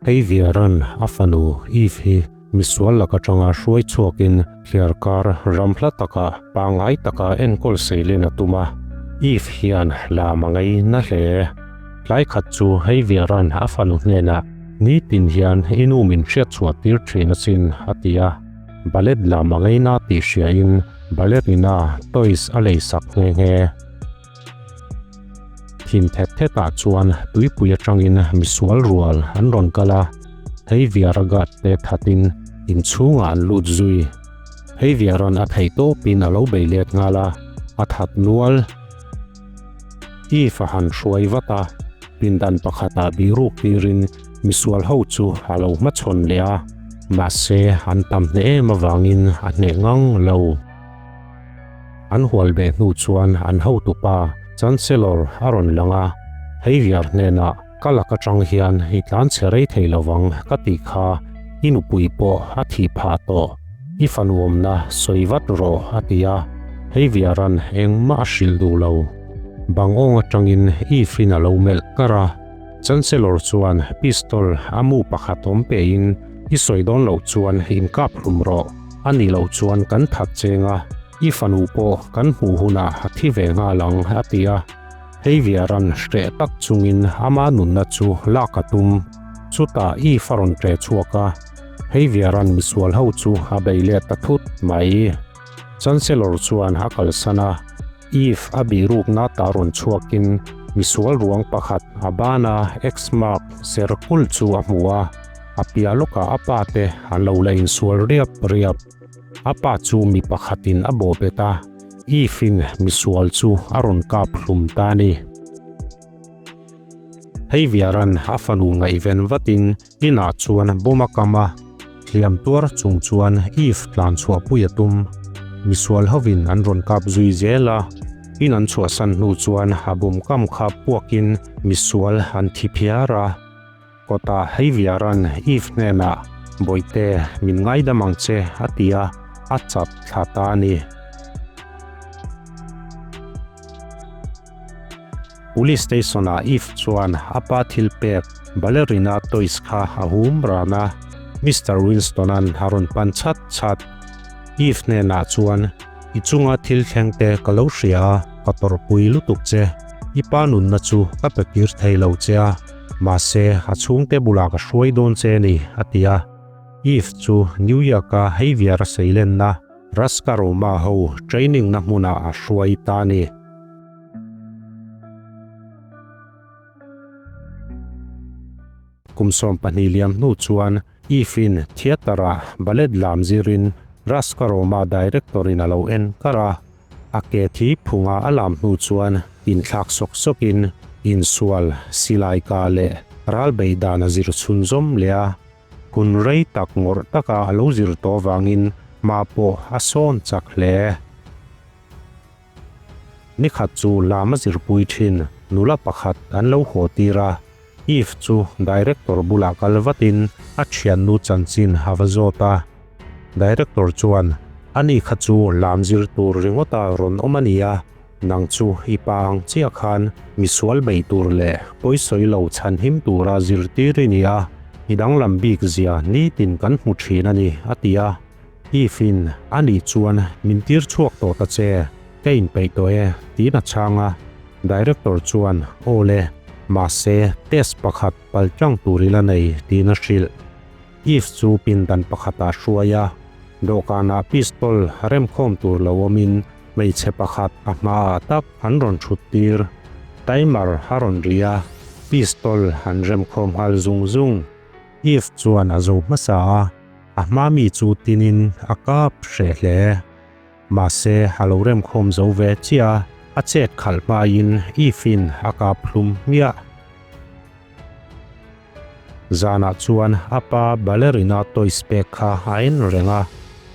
Heiviaran a fanu Eve hi misual lak atanga hruai chhuakin thliarkar ram hla takah pangngai taka enkawl seilin a tum a, Eve hian lam a ngei na hle. Tlai khat chu Heiviaran a fanu hnenah, Nitin hian i nu min hriat chhuah tir thin asin, a ti a. Ballet lam a ngei na tih hriain ballerina toys a lei sak nghe nghe. Thin thet thetah chuan tuipui atangin misual rual an rawn kal a, hei Viaragat te thatin inchhungah an lut zui. Hei Viaran a theih tawpin a lo bei let nghal a, a that nual. Eve a han hruai vat a, pindan pakhatah biruk tirin misual ho chu a lo hmachhawn leh a, mahse an tam hneh em avangin a hneh ngang lo. An hual beh hnu chuan an hotupa Chancellor a rawn lang a, Heiviar hnenah ka lak atang hian i tlan chhe rei thei lovang ka tih kha, i nupui pawh a thih phah tawh, i fanuamna sawi vat rawh a ti a, Heiviaran engmah a hrilh duh lo. Bangawng atangin Eve-in a lo melh kar a, Chancellor chuan pistol a mu pakhat awm pein i sawi dawn loh chuan inkap hlum rawh. A nih loh chuan kan that cheng a, i fanu pawh kan hmuh hunah a thi ve nghal ang, a ti a. Hei Viaran hreh tak chungin ama nunna chu lak a tum. Chutah i fa rawn ṭe chhuak a, Hei Viaran misual ho chu a bei let ta thut mai. Chancellor chuan a kalsan a, Eve a bihrukna ta rawn chhuakin misual ruang pakhat a bana X-mark ser kulh chu a hmu a. A piah lawkah a pa te an lo la insual riap riap. A pa chu mi pakhatin a bawh bet a, Eve-in misual chu a rawn kap hlum ta a ni. Heiviaran a fanu ngaihven vatin inah chuan bawm a kam a, hliam tuar chung chuan Eve tlan chhuahpui a tum. Misual hovin an rawn kap zui zel a, in an chhuahsan hnu chuan a bawm kam kha puakin misual an thi phiar a. Kawtah Heiviaran Eve hnenah, Bawihte, min ngaidam ang che, a ti a, a chap thla ta a ni. Police station-ah Eve chuan a pa thil pek ballerina toys kha a hum ran a, Mister Winston-a'n a rawn pan chat chat. Eve hnenah chuan, I chunga thil thleng te ka lo hria a, ka tawrhpui lutuk che. I pa nunna chu ka pe kir thei lo che a. Mahse, a chhungte bulah ka hruai dawn che a ni, a ti a. Eve chu New York-a Heiviar a seilenna Raska Roma ho training-na hmunah a hruai ta a ni. Kum 12 liam hnu chuan Eve-in theatre-ah ballet lam zirin Raska Roma director-in a lo en kar a. A ke thi phunga a lam hnu chuan inthlak sawk sawkin insual, silai ka leh ral bei dan a zir chhunzawm leh a. Hun rei tak ngawrh taka a lo zir tawh avangin hma pawh a sawn chak hle. Nikhat chu lam a zirpui thin nula pakhat an lo haw tir a, Eve chu director bulah kal vatin a thiannu chanchin a va zawt a. Director chuan, Ani kha chu lam zir tur ringawta rawn awm a nia, nang chu i pa ang chiah khan misual bei tur leh pawisawi lo chhanhim tura zirtir i ni a, i danglam bik zia nitin kan hmu thin a ni, a ti a. Eve-in, Ani chuan min tir chhuak tawh ta che, ka inpeih tawh e, tiin a chhang a. Director chuan, Aw le, mahse test pakhat paltlang tur i la nei, tiin a hrilh. Eve chu pindan pakhatah a hruai a, dawhkanah pistol remkhawm tur lo awmin hmeichhe pakhat a hmaah tak an rawn thut tir. Timer a rawn ri a, pistol an remkhawm nghal zung zung. Eve chuan a zo hmasa a, a hma mi chu tinin a kap hreh hle. Mahse a lo remkhawm zo ve chiah a, a chet khalh hmain Eve-in a kap hlum hmiah. Zanah chuan a pa ballerina toys pek kha a en reng a,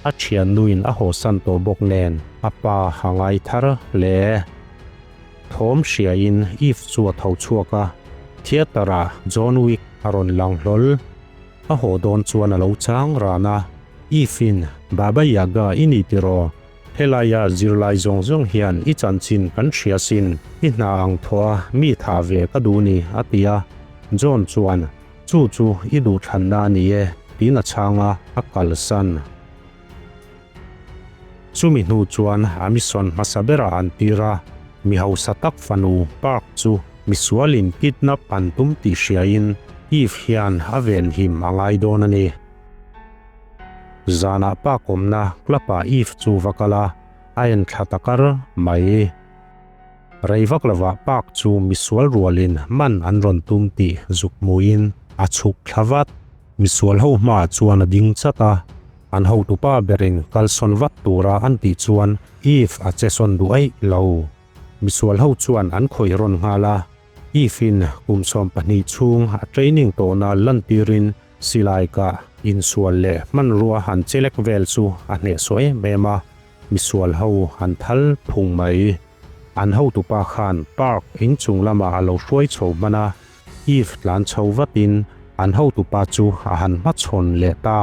a thiannuin a hawsan tawh bawk nen a pa a ngai thar hle. Thawm hriain Eve chu a tho chhuak a, theatre ah John Wick a rawn lang hlawl. A haw dawn chuan a lo chang ran a, Eve-in, Baba Yaga i ni tiraw? Helaia zirlai zawng zawng hian i chanchin kan hria sin, i hna ang thaw a mi thah ve ka duh ni, a ti a. John chuan, Chu chu i duhthlanna a ni e, tiin a chhang a, a kalsan. Chumi hnu chuan a mission hmasa berah an tir a, mi hausa tak fanu Park chu misualin kidnap an tum tih hriain Eve hian a venhim a ngai dawn a ni. Zanah Park awmna club-ah Eve chu va kal a, a en thla ta kar mai. Rei vak lovah Park chu misual rualin man an rawn tum tih zuk hmuin a chhuk thla vat. Misual ho hmaah chuan a ding chat a, an hotupa berin kalsawn vat tura an tih chuan Eve a che sawn duh eih lo. Misual ho chuan an khawih rawn nghal a, Eve in kum 12 chhung a training tawhna lantirin silai kah, insual leh hmanrua han chelek vel chu a hnehsawh em em a, misual ho an thal phung mai. An hotupa khan park inchung lamah a lo hruai chho hman a, Eve tlan chho vatin an hotupa chu a han hmachhawn leh ta.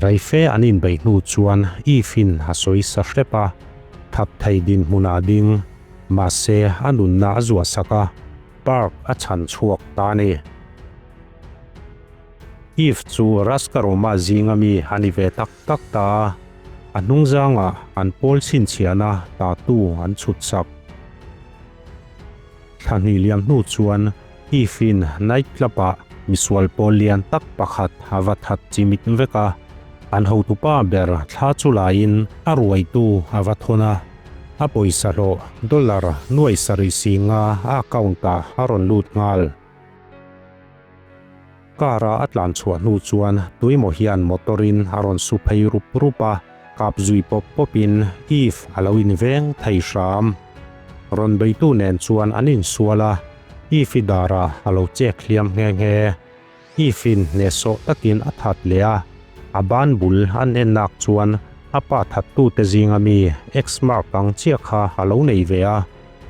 Reife an inbeih hnu chuan Eve-in a sawi sa hrep a, that thei dinhmunah a ding. Mahse, a nunna a zuahsak a, park a chhan chhuak ta a ni. Eve chu Raskaroma zinga mi a ni ve tak tak ta a, a hnungzangah an pawl chhinchhiahna tattoo an chhut sak. Thla hnih liam hnu chuan Eve-in night club-ah misual pawl lian tak pakhat a va that chimit vek a, an hotupa ber thla chu laiin a ruaitu a va thawn a, a pawisa hlawh dollar nuai sarih singa a account-ah a rawn lut nghal. Car-a a tlan chhuah hnu chuan tuimaw hian motor-in a rawn su phei rup rup a, kap zui pawp pawpin Eve a lo inveng thei hram. Rawn beitu nen chuan an insual a, Eve-i darah a lo chek hliam nghe nghe. Eve-in hnehsawh takin a that leh a, a ban bul an en nak chuan a pa thattute zinga mi X-mark ang chiah kha a lo nei ve a.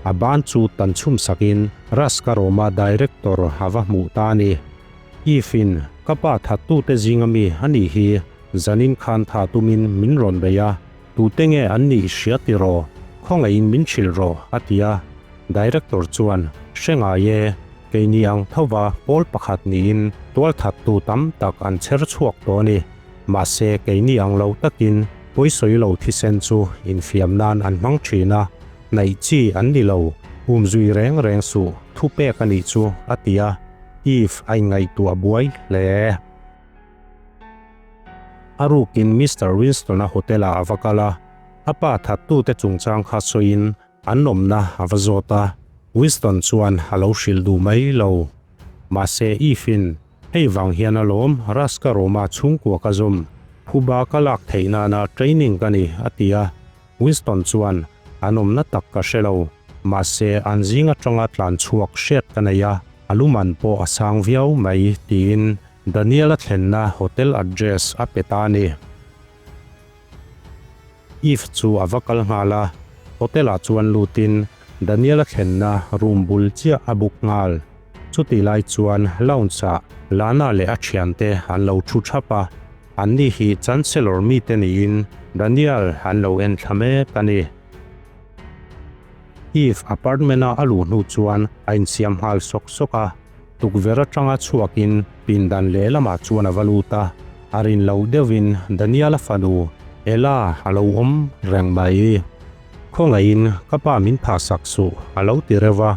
A ban chu tan chhum sakin Raskaroma director a va hmuh ta a ni. Eve-in, Ka pa thattute zinga mi a nih hi, zanin khan tha tumin min rawn bei a, tute nge an nih hria tiraw, khawngaihin min hrilh rawh, a ti a. Director chuan, Hre ngai e, keini ang thova pawl pakhat niin tualthattu tam tak an chher chhuak tawh a ni. Mahse, keini ang lo takin pawisawi lo thisen chu infiam nan an hmang thin a, Hnaih chi an ni lo, umzui reng reng suh, thu pek a nih chu, a ti a, Eve a inngaihtuah buai hle. A rukin Mister Winston-a hotel-ah a va kal a, a pa thattute chungchang kha sawiin an awmna a va zawt a, Winston chuan a lo hrilh duh mai lo. Mahse Eve-in, Hei vang hian alawm Raska Roma chhungkua ka zawm, phuba ka lak theih nana training ka ni, a ti a. Winston chuan, An awmna tak ka hre lo, mahse an zing atanga tlan chhuak hriat ka nei a, a luman pawh a sang viau mai, tiin Daniel-a thlenna hotel address a pe ta a ni. Eve chu a va kal nghal a, hotel-ah chuan lutin Daniel-a thlenna room bul chiah a book nghal. Chutih lai chuan lounge-ah Lana leh a thiante an lo thu thap a. Anni hi Chancellor mite niin Daniel an lo en thla mek a ni. Eve apartment-a a luh hnu chuan a insiam nghal sawk sawk a, tukverh atanga chhuakin pindan lehlamah chuan a va lut a, a rin loh deuhin Daniel-a fanu Ella a lo awm reng mai. Khawngaihin ka pa min phahsak suh a lo ti reuh a,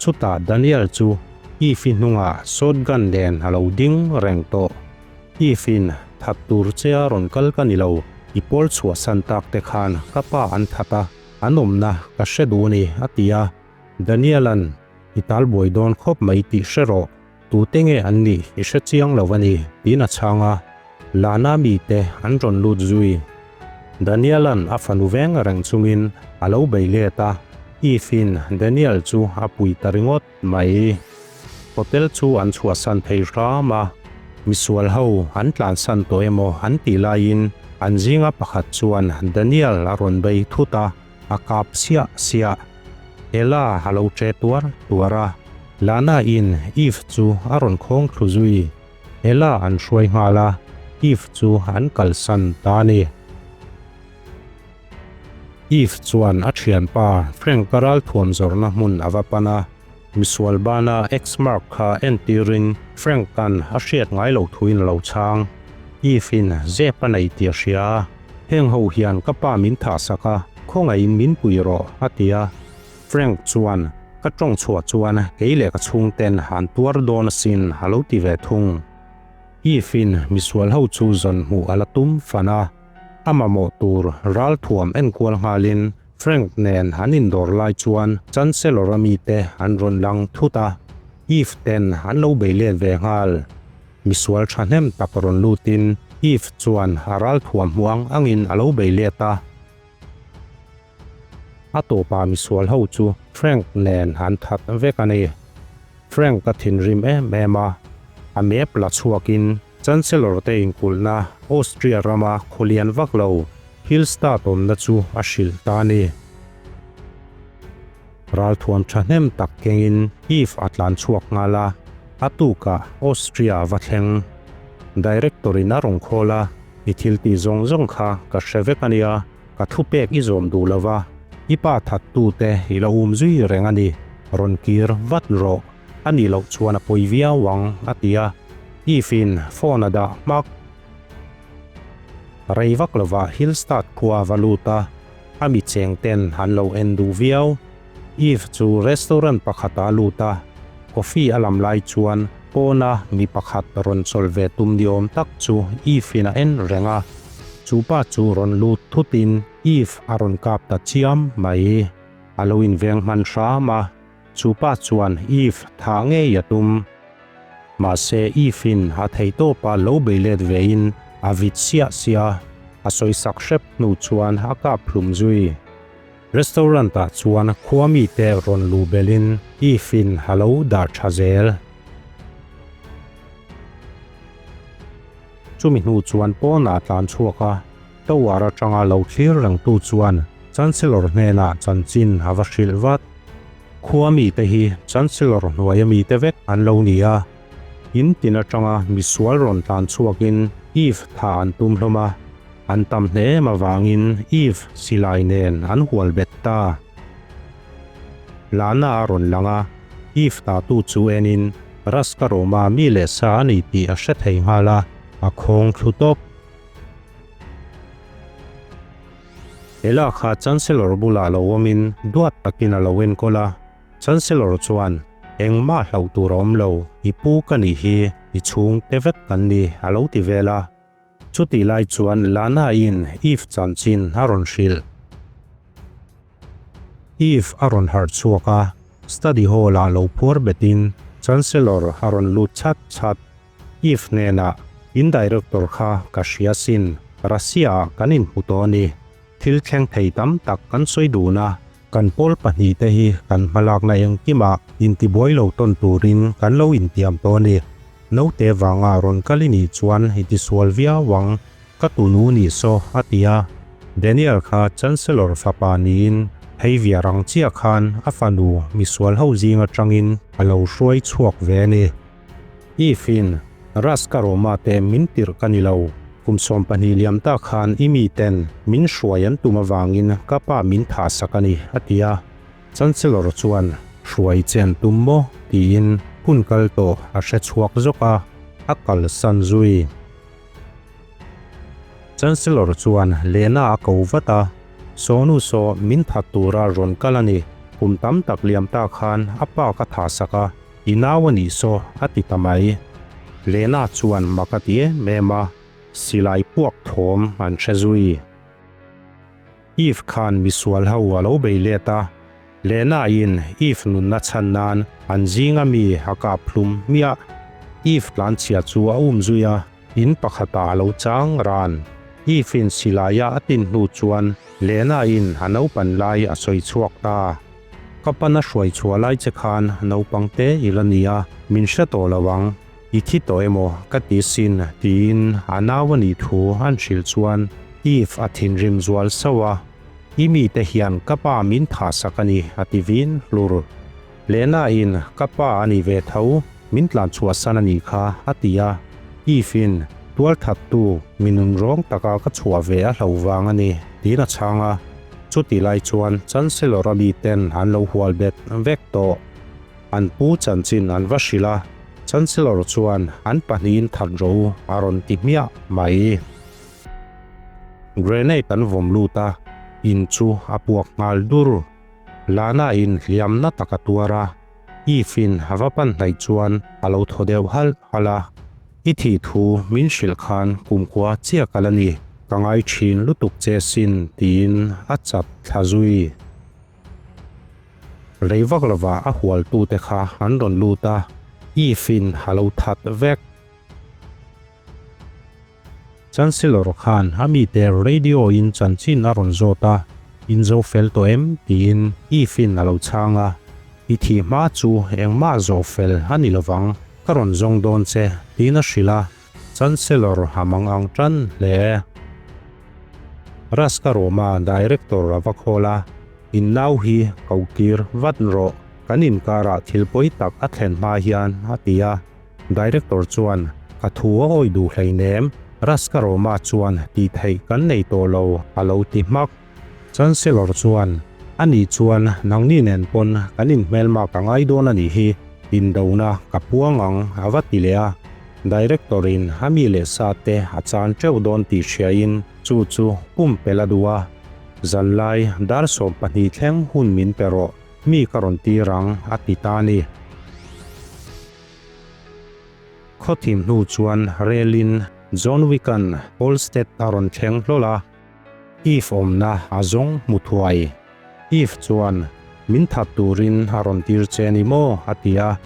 chutah Daniel chu Eve-i hnungah shotgun nen a lo ding reng tawh. Eve-in, That tur che a rawn kal ka ni lo, i pawl chhuahsan tak te khan ka pa an that a, an awmna ka hre duh a ni, a ti a. Daniel-a'n, I tal buai dawn khawp mai tih hre rawh, tute nge an nih i hre chiang lo a ni, tiin a chhang a. Lana mite an rawn lut zui. Daniel-a'n a fanu veng reng chungin a lo bei let a, Eve-in Daniel chu a pui ta ringawt. Mai. Hotel chu an chhuahsan thei hram a, misual ho an tlansan tawh emaw an tih laiin an zinga pakhat chuan Daniel a rawn bei thut a, a kap siah siah. Ella a lo che tuar tuar a, Lana in Eve chu a rawn khawng thlu zui. Ella an hruai nghal a, Eve chu an kalsan ta a ni. Eve chuan a thianpa Frank-a ralthuam zawrhna hmun a va pan a. Misual bana X-mark kha entirin Frank-a'n a hriat ngai loh thuin a lo chhang. Eve-in zep a nei tih a hria a, Heng ho hian ka pa min thah sak a, khawngaihin min pui rawh, a ti a. Frank chuan, Ka tawng chhuah chuan kei leh ka chhungten han tuar dawn asin, a lo ti ve thung. Eve-in misual ho chu zawn hmuh a la tum fan a, a mamawh tur ralthuam enkual nghalin Frank nen an indawr lai chuan Chancellor-a mite an rawn lang thut a, Eve ten an lo bei let ve nghal. Misual thahnem tak rawn lutin Eve chuan a ralthuam hmuh ang angin a lo bei let a. A tawpah misual ho chu Frank nen an that vek a ni. Frank a thinrim em em a, a map la chhuakin Chancellor te inkulhna Austria rama khawlian vak lo Hillstadt awmna chu a hrilh ta a ni. Ralthuam thahnem tak kengin Eve a tlan chhuak nghal a, a tukah Austria a va thleng. Director in a rawn khawl a, I thil tih zawng zawng kha ka hre vek a nia, ka thupek i zawm duh lo va, i pa thattute i lo um zui reng a ni, rawn kir vat rawh, a nih loh chuan a pawi viau ang, a ti a. Eve in phone a dah hmak. Rei vak lovah Hillstad khua a va lut a, a mi cheng ten an lo en duh viau. Eve chu restaurant pakhatah a lut a, coffee a lam lai chuan pawna mi pakhat rawn chawlh ve tum ni awm tak chu Eve in a en reng a. Chu pa chu rawn lut thutin Eve a rawn kap ta chiam mai. A lo inveng hman hram a. Chu pa chuan Eve thah ngei a tum. Mahse Eve in a thei tawpa lo bei let vein a vit siah siah a, a sawisak hrep hnu chuan a kap hlum zui. Restaurant ah chuan khua mite rawn luh belhin Eve in a lo dah tha zel. Chumi hnu chuan pawnah a tlan chhuak a, tower atanga lo thlir rengtu chuan Chancellor hnenah chanchin a va hrilh vat. Khua mite hi Chancellor hnuaia mite vek an lo ni a, in tin atanga misual rawn tlan chhuakin Eve tha an tum hlawm a, an tam hle em avangin Eve silai nen an hual bet ta. Lana a rawn lang a, Eve tatu chu enin Raska Roma mi leh sa a ni tih a hre thei nghal a, a khawng thlu tawp. Ela kha Chancellor bulah lo awmin duat takin a lo enkawl a, Chancellor chuan, Engmah hlauh tur a awm lo, i pu ka nih hi, i chhung te vek kan ni, a lo ti vel a. Chutih lai chuan Lana-in Eve chanchin a rawn hrilh. Eve a rawn harh chhuak a, study hall-ah lo phuar betin Chancellor a rawn lut chat chat. Eve hnenah, In director kha ka hria sin, Russia-ah kan inhmu tawh a ni. Thil thleng thei tam tak kan sawi dun a, kan pawl pahnihte hi kan hmalakna engkimah intibuai lo tawn turin kan lo intiam tawh a ni. Naute vanga rawn kal i nih chuan i tisual viau ang, ka tunu nih saw, a ti a. Daniel kha Chancellor fapa niin hei viar ang chiah khan a fanu misual ho zing atangin a lo hruai chhuak ve a ni. Ifin, Raska Roma te min tirh ka ni lo. Kum 12 liam ta khan i mi ten min hruai an tum avangin ka pa min thah sak a ni, a ti a. Chancellor chuan, Hruai che an tum maw? tiin hun kal tawh a hre chhuak zawk a, a kalsan zui. Chancellor chuan Lena a ko vat a, Sawnu saw min that tura rawn kal a ni. Kum tam tak liam ta khan a pa ka thah sak a. I nau a nih saw, a ti ta mai. Lena chuan mak a ti em em a, silai puak thawm an hre zui. Eve khan misual ho a lo bei let a, Lena in Eve nunna chhan nan an zinga mi a kap hlum hmiah. Eve tlanchhia chu a um zui a, in pakhatah a lo chang ran. Eve in silaia a tin hnu chuan Lena in a naupan lai a sawi chhuak ta. Ka pana hruai chhuah lai che khan naupang te i la ni a, min hre tawh lo ang, i thi tawh emaw ka ti sin tiin a nau a nih thu an hrilh chuan Eve a thinrim zual sauh a, I mite hian ka pa min thah sak a ni a ti vin hlur. Lena in ka pa a ni ve tho, min tlan chhuah san a nih kha a ti a, Eve in tual thattu mi nunrawng taka ka chhuah ve a hlo vang a ni tiin a chhang a. Chuti lai chuan Chancellor-a miten an lo hual bet vek tawh. An pu chanchin an va hrilh a, Chancellor chuan an pahnihin that rawh u a rawn ti hmiah mai. Grenade an vawm lut a, in chu a puak nghal dur. Lana in hliamna tak a tuar a, Eve-in a va pan hnaih chuan a lo thaw deuh halh halh a. I thih thu min hrilh khan kumkhua chiah ka la ni, ka ngai thin lutuk che sin tiin a chat thla zui. Rei vak lovah a hualtute kha an rawn lut a, Eve-in a lo that vek. Chancellor khan a mite radio in chanchin a rawn zawt a, In zo fel tawh em? tiin Eve-in a lo chhang a, I thih hma chu engmah zawh fel a ni lovang, ka rawn zawng dawn che, tiin a hrilh a, Chancellor a mang ang tan hle. Raska Roma Director a va khawl a, In nau hi ko tir vat rawh, kan inkarah thil pawi tak a thlen hma hian, a ti a. Director chuan, Ka thu a awi duh hleinem, Raska Roma chuan tih theih kan nei tawh lo, a lo ti hmak. Chancellor chuan, A nih chuan nangni nen pawn kan inhmelmak a ngai dawn a nih hi, indona ka puang ang, a va ti leh a. Director in a mi leh sa te a chan teuh dawn tih hriain chu chu pumpelh a duh a. Zanlai dar 12 thleng hun min pe rawh. Mi ka rawn tir ang, a ti ta a ni. Khawthim hnu chuan relin John Wick-a'n Holstead a rawn thleng hlawl a, Eve awmna a zawng hmu thuai. Eve chuan, Min that turin a rawn tir che ni maw? a ti a.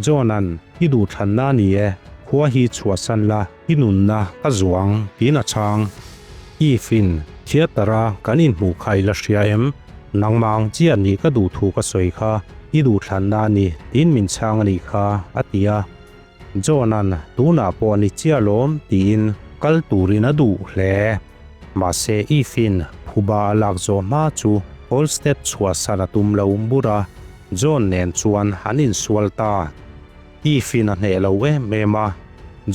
John-a'n, I duhthlanna a ni e, khua hi chhuahsan la, i nunna ka zuang, tiin a chhang. Eve-in, Theatre-a kan inhmuh kha i la hria em? Nangmah ang chiah nih ka duh thu ka sawi kha, i duhthlanna a ni, tiin min chhang a nih kha, a ti a. John-a'n, Tunah pawh a ni chiah lawm, tiin kal turin a duh hle. Mahse, Eve-in phuba a lak zawh hma chu Holstead chhuahsan a tum lo bur a, John nen chuan an insual ta. Eve-in a hneh lo em em a,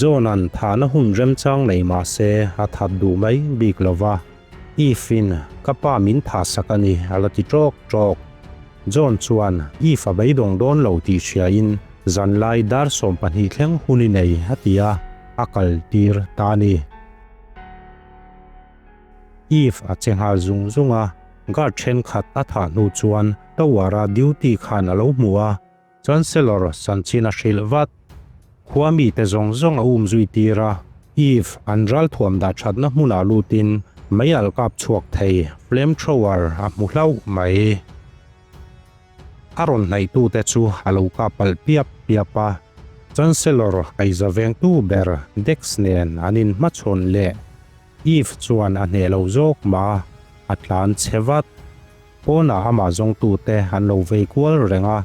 John-a'n thahna hun remchang nei mah se a that duh mai bik lo va. Eve-in, Ka pa min thah sak a ni, a la ti ṭawk ṭawk. John chuan Eve a beidawng dawn lo tih hriain zanlai dar 12 thleng hun i nei a ti a, a kal tir ta a ni. Eve a che nghal zung zung a, guard thenkhat a thah hnu chuan tower-a duty khan a lo hmu a, Chancellor chanchin a hrilh vat. Khua mite zawng zawng a um zui tir a, Eve an ralthuam dah thatna hmunah lutin mei alh kap chhuak thei flame thrower a hmu hlauh mai. A rawn hnaihtute chu a lo kap palh piap piap a, Chancellor kaiza vengtu ber Dex nen an inhmachhawn leh. Eve chuan a hneh lo zawk mah a, a tlan chhe vat. Pawnah amah zawngtute an lo vei kual reng a,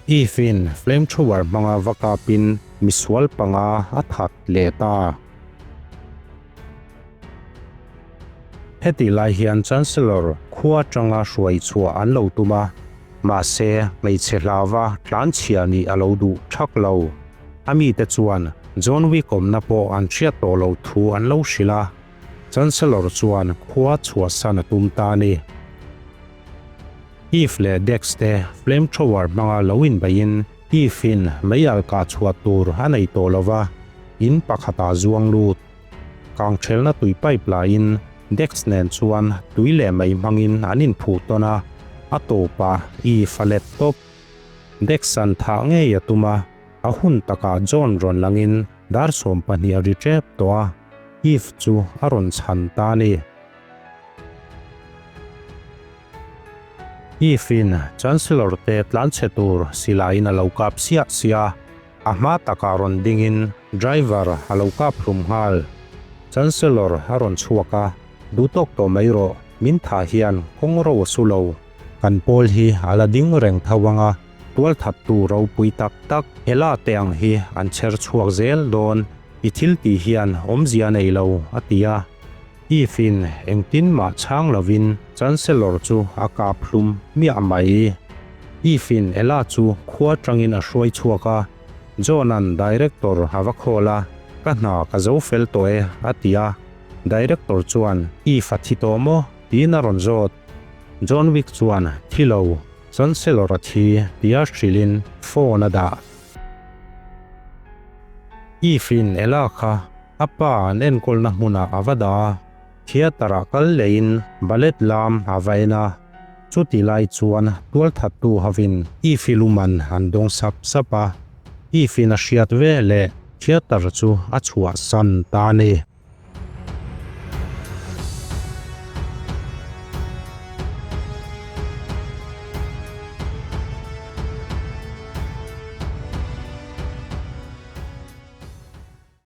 Eve-in flamethrower hmanga va kapin misual panga a that leh ta. Hetih lai hian Chancellor khua atanga hruai chhuah an lo tum a, mahse hmeichhe hlauva tlanchhia nih a lo duh thak lo. A mite chuan John Wick awmna pawh an hriat tawh loh thu an lo hrilh a. Chancellor chuan khua chhuahsan a tum ta a ni. Eve leh Dex te flamethrower hmanga lo inbeihin Eve-in meialh kah chhuah tur a nei tawh lo va, in pakhatah zuang lut. Kangthelna tui pipe lahin Dex nen chuan tui leh mei hmangin an inphuh tawn a, a tawpah Eve a let tawp. Dex-a'n thah ngei a tum a. A hun takah John rawn langin dar 12 a ri tep tawh a, Eve chu a rawn chhan ta a ni. Eve-in Chancellor te tlanchhe tur silaiin a lo kap siah siah a, a hma takah rawn dingin driver a lo kap hlum nghal. Chancellor a rawn chhuak a, Duhtawk tawh mai rawh, min thah hian kawng ro a su lo. Kan pawl hi a la ding reng tho ang a, Tualthattu ropui tak tak Ela te ang hi an chher chhuak zel dawn, i thil tih hian awmzia nei lo, a ti a. Eve-in engtin mah chhang lovin Chancellor chu a kap hlum hmiah mai. Eve-in Ela chu khua tangin a hruai chhuak a, John-a'n Director a va call a, Ka hna ka zo fel tawh e, a ti a. Director chuan, Eve a thi tawh maw? tiin a rawn zawt. John Wick chuan, Thi lo. Chancellor a thi tia hrilhin phone a dah. Eve-in Ella kha a pa an enkawlna hmunah a va dah a, theatre-ah kal lehin ballet lam a va en a. Chuti lai chuan tualthattu hovin Eve-i luman an dawng sap sap a, Eve-in a hriat veleh theatre chu a chhuahsan ta a ni.